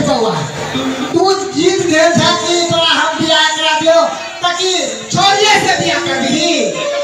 बौआ, तू जीत गेल छह कि तोरा हम बियाह करा दियो, ताकि छोड़िए से बियाह कर दीही।